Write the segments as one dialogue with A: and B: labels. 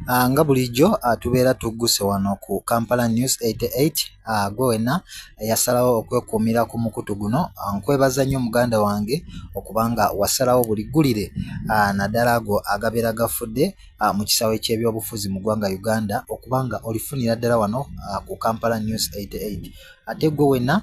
A: Nga bulijjo tubeera tugguse wano ku Kampala News 88. Gwe wenna eyasalawo okwekuumira ku mukutu guno, nkwebaza nnyo muganda wange okuba nga wasalawo buli ggulire, naddala ago agabeera gafudde mu kisaawe ky'ebyobufuzi mu ggwanga Uganda, okuba nga olifunira ddala wano ku Kampala News 88. Ate gwe wenna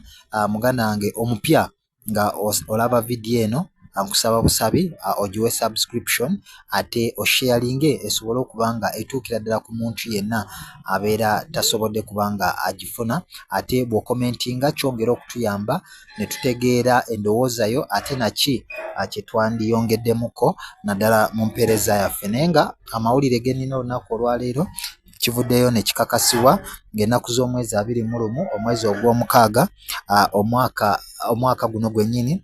A: muganda wange omupya nga olaba vidiyo eno, nkusaba busabi ogiwe subscription ate osharinge esobole okuba nga etuukira ddala ku muntu yenna abeera tasobodde kuba nga agifuna. Ate bw'okomentinga kyongera okutuyamba ne tutegeera endowooza yo ate naki kye twandiyongeddemuko naddala mu mpeereza yaffe. Naye nga amawulire ge nnina olunaku olwaleero, kivuddeyo ne kikakasibwa ng'ennaku z'omwezi 21 omwezi ogw'omukaaga omwaka guno gwennyini,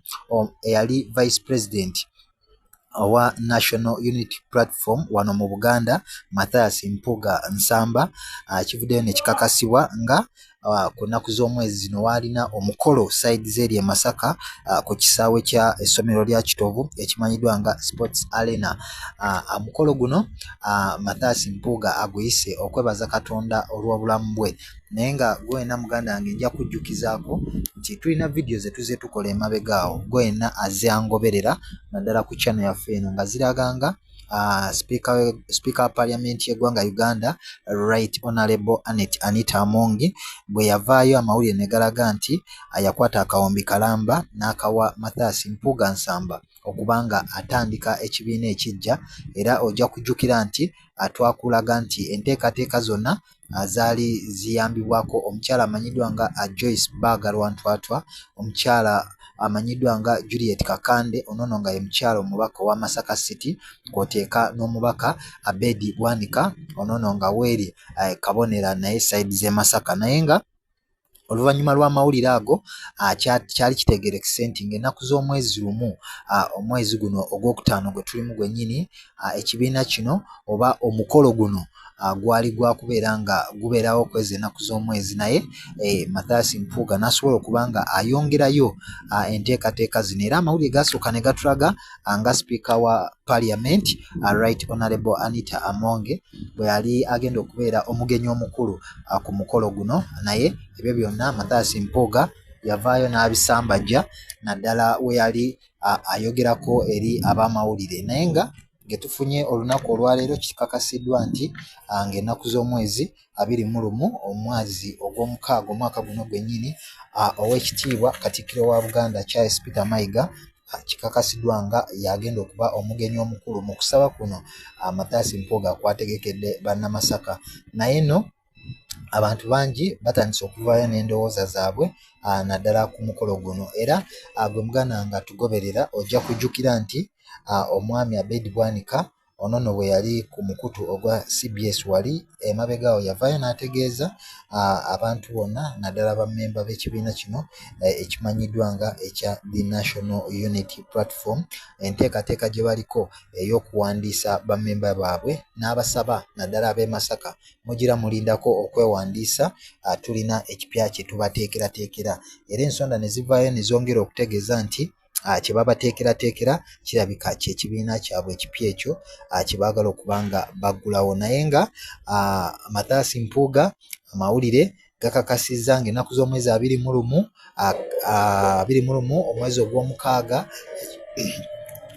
A: eyali vice president owa National Unity Platform wano mu Buganda, Mathias Mpuuga Nsamba, kivuddeyo ne kikakasibwa nga ku nnaku z'omwezi zino waalina omukolo side z'eri e Masaka ku kisaawe kya essomero lya Kitovu ekimanyiddwa nga Sports Arena. Omukolo guno Mathias Mpuuga aguyise okwebaza Katonda olw'obulamu bwe. Naye nga gwe wenna muganda wange nja kujjukizaako nti tulina vidiyo ze tuzze tukola emabega awo, gwe wenna azze angoberera naddala ku channel yaffe eno, nga ziraga nga Speaker wa Parliament y'eggwanga Uganda, Right Honorable Annet Anita Among, bwe yavaayo amawulire ne galaga nti yakwata akawumbi kalamba n'akawa Mathias Mpuuga Nsamba okuba nga atandika ekibiina ekiggya. Era ojja kujjukira nti twakulaga nti enteekateeka zonna zaali ziyambibwako omukyala amanyiddwa nga Joyce Baagalwa Ntwatwa, omukyala amanyiddwa nga Juliet Kakande, ono nno nga ye mukyala omubaka owa Masaka City, kw'oteeka n'omubaka Abedi Bwanika, ono nno nga weeri Kabonera naye side z'e Masaka. Naye nga oluvannyuma lw'amawulire ago, kyali kitegeerekese nti ng'ennaku z'omwezi 1 omwezi guno ogwokutaano gwe tulimu gwennyini, ekibiina kino oba omukolo guno gwali gwa kubeera nga gubeerawo kwezi ennaku z'omwezi, naye Mathias Mpuuga n'asobola okuba nga ayongerayo enteekateeka zino. Era amawulire gaasooka ne gatulaga nga Sipiika wa Parliament, Right Honorable Anita Among, bwe yali agenda okubeera omugenyi omukulu ku mukolo guno, naye ebyo byonna Mathias Mpuuga yavaayo n'abisambajja naddala we yali ayogerako eri ab'amawulire. Naye nga ge tufunye olunaku olwaleero, kikakasiddwa nti ng'ennaku z'omwezi 21 omwezi ogw'omukaaga omwaka guno gwennyini, Oweekitiibwa Katikkiro wa Buganda Charles Peter Mayiga kikakasiddwa nga y'agenda okuba omugenyi omukulu mu kusaba kuno Mathias Mpuuga kwategekedde bannamasaka. Naye nno abantu bangi batandise okuvaayo n'endowooza zaabwe naddala ku mukolo guno. Era gwe muganda nga tugoberera ojja kujjukira nti omwami Abed Bwanika ono nno bwe yali ku mukutu ogwa CBS wali emabega awo, yavaayo n'ategeeza abantu bonna naddala bammemba b'ekibiina kino ekimanyiddwa nga ekya the National Unity Platform enteekateeka gye baliko ey'okuwandiisa bammemba baabwe, n'abasaba naddala ab'e Masaka, mugira mulindako okwewandiisa, tulina ekipya kye tubateekerateekera. Era ensonda ne zivaayo ne zongera okutegeeza nti kye babateekerateekera kirabika kye kibiina kyabwe ekipya ekyo kye baagala okuba nga baggulawo. Naye nga Mathias Mpuuga amawulire gakakasizza ng'ennaku z'omwezi 21, 21 omwezi ogw'omukaaga,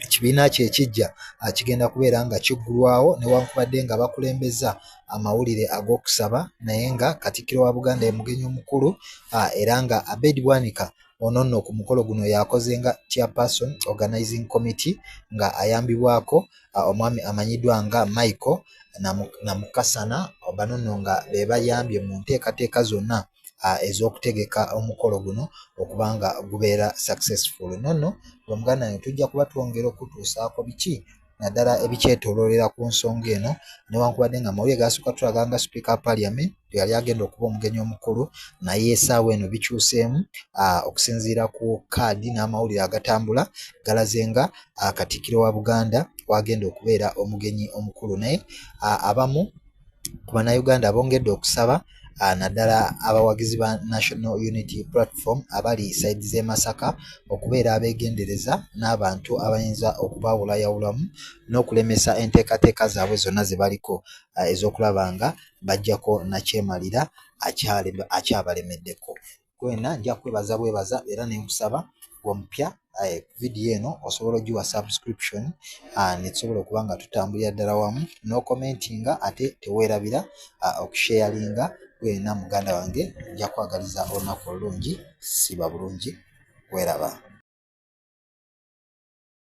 A: ekibiina kye ekijja kigenda kubeera nga kiggulwawo, newankubadde nga bakulembeza amawulire ag'okusaba, naye nga Katikkiro wa Buganda ye mugenyi omukulu, era nga Abed Bwanika ono nno ku mukolo guno yakoze nga chairperson organizing committee, nga ayambibwako omwami amanyiddwa nga Michael Namukasana. Bano nno nga be bayambye mu nteekateeka zonna ez'okutegeka omukolo guno okuba nga gubeera successful. Nno gwe muganda wange tujja kuba twongera okutuusaako biki naddala ebikyetooloolera ku nsonga eno, newankubadde nga amawulire gaasooka tulaga nga Sipiika wa Parliament yali agenda okuba omugenyi omukulu, naye essaawa eno bikyuseemu okusinziira ku kaadi n'amawulire agatambula galaze nga Katikkiro wa Buganda wagenda okubeera omugenyi omukulu. Naye abamu ku bannayuganda bongedde okusaba naddala abawagizi ba National Unity Platform abali sayidi z'e Masaka okubeera abeegendereza n'abantu abayinza okubaawulayawulamu n'okulemesa enteekateeka zaabwe zonna ze baliko ez'okulaba nga baggyako nnakyemalira akyabalemeddeko. Gwena nja kwebaza bwebaza era ne nkusaba gwe omupya vidiyo eno osobola ogiwa subscription ne tusobola okuba nga tutambulira ddala wamu n'okomentinga ate teweerabira okusharinga. Gwena muganda wange nja kwagaliza olunaku olulungi, siba bulungi, weeraba.